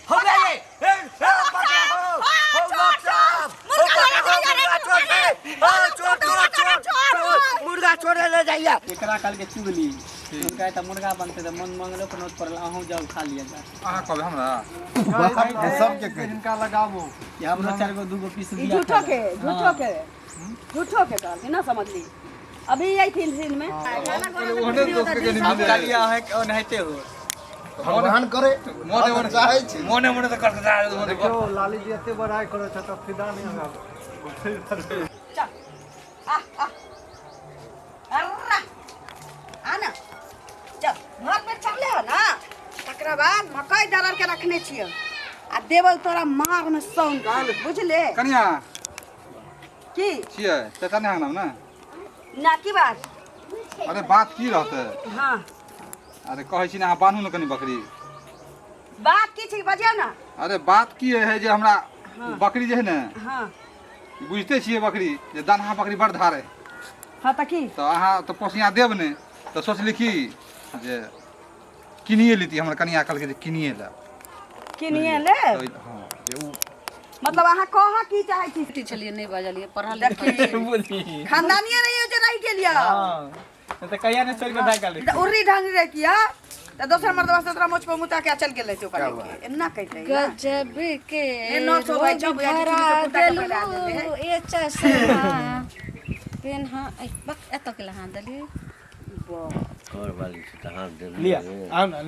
हो गए ए ए पकड़ा हो हो बाप साहब हो पकड़ा हो मुर्गा चोर है हो चोर चोर चोर चोर मुर्गा चोरे ले जाइए। एकरा कहल के चुगली हुनका तऽ मुर्गा बनतै तऽ मन मंगलो पर नोत पड़ल, अहूँ जाउ खा लिअ जा। अहाँ कहबै हमरा? सबके कहि हिनका लगाबो कि हमरो चारि गो दू गो पीस ई दिया। झूठो के, झूठो के, झूठो के कहलखिन ना, समझली अभी अयथिन दिन में। ओहने दोस्त के कनि हम मिले। कहलियै अहाँ ओनाहिते हो। भगवान करे। मोने मोने चाहै छी। मोने मोने तऽ करते जा। देखियौ, लाली जी एते बड़ाइ करै छै तऽ फिदा नहि हमरा। चल आ आ अर्रा आ ना, चल घर पर चलले हो ना, तकरा बाद मकई दरर के रखने छियै आ देबौ तोरा मार में सौन, बुझले? कनिया। की? छियै चाचा ने नाम ने। ना, की बात? अरे बात की रहतै? हाँ। अरे कहै छी ने, अहाँ बान्हू ने कनि बकरी। बात की छै, बजियौ ना। अरे बात की है जे हमरा बकरी जे है ने, हाँ, बुझिते छियै बकरी जे दानहा बकरी बड़ धारे। हाँ, तऽ की? तऽ अहाँ तऽ पोसिया देब ने, तऽ सोचली की जे किनिए लेती। हमर कनिया कहलकै जे किनिए लेब। किनिए ले? तऽ हँ, जे ओ मतलब अहाँ कहाँ की चाहै छी? बेटी छलियै, नहि बजलियै, पढ़ल लिखल। बुझली? खानदानिये रहियो जे रहि गेलियै। हँ, तऽ कहिया ने छोड़ि कऽ भागि गेलै। तऽ उर्री ढंग रहितियै तऽ दोसर मर्दबा से तोरा मोछ पर मुता के चल गेल रहितौ ओकरा लेके। एना कहितै ना। गजब के ए नौ सौ भाई छौ रोग बुझाइ छै, धरा चुन्नी से कुर्ता के पहिरा देलू देलकै। ए चश्मा पेन्हा ऐ, बक एतऽ के लहा देलियै। घरवाली से तऽ हाथ देलियै। लिअ, आउ ने।